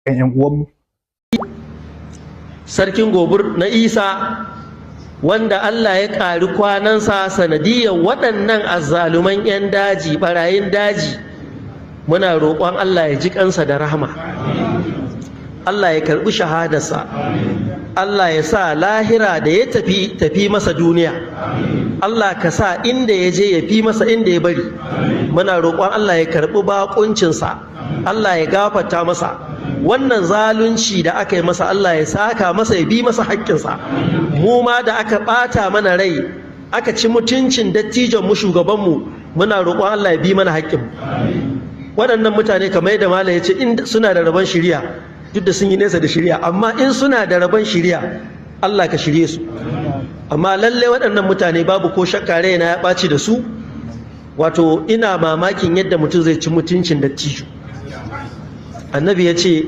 Kan 'yan uwanmu. Sarkin Gobir na Isa, wanda Allah ya ƙari kwanansa sanadiyar waɗannan azzaluman 'yan daji, ɓarayin daji, muna roƙon Allah ya ji kansa da rahama, Allah ya karɓi shahadarsa, Allah ya sa lahira da ya tafi tafi masa duniya, Allah ka sa inda ya je ya fi masa inda ya bari. Muna roƙon Allah ya karɓi baƙuncinsa, Allah ya gafarta masa. Wannan zalunci da aka yi masa, Allah ya saka masa, ya bi masa haƙƙinsa. Mu ma da aka ɓata mana rai, aka ci mutuncin dattijon mu, shugabanmu, muna roƙon Allah ya bi mana haƙƙin waɗannan mutane. Kamar yadda malam ya ce, in suna da rabon shiriya, duk da sun yi nesa da shiriya, amma in suna da rabon shiriya, Allah ka shirye su. Amma lalle waɗannan mutane, babu ko shakka raina ya ɓaci da su. Wato ina mamakin yadda mutum zai ci mutuncin dattijo. Annabi ya ce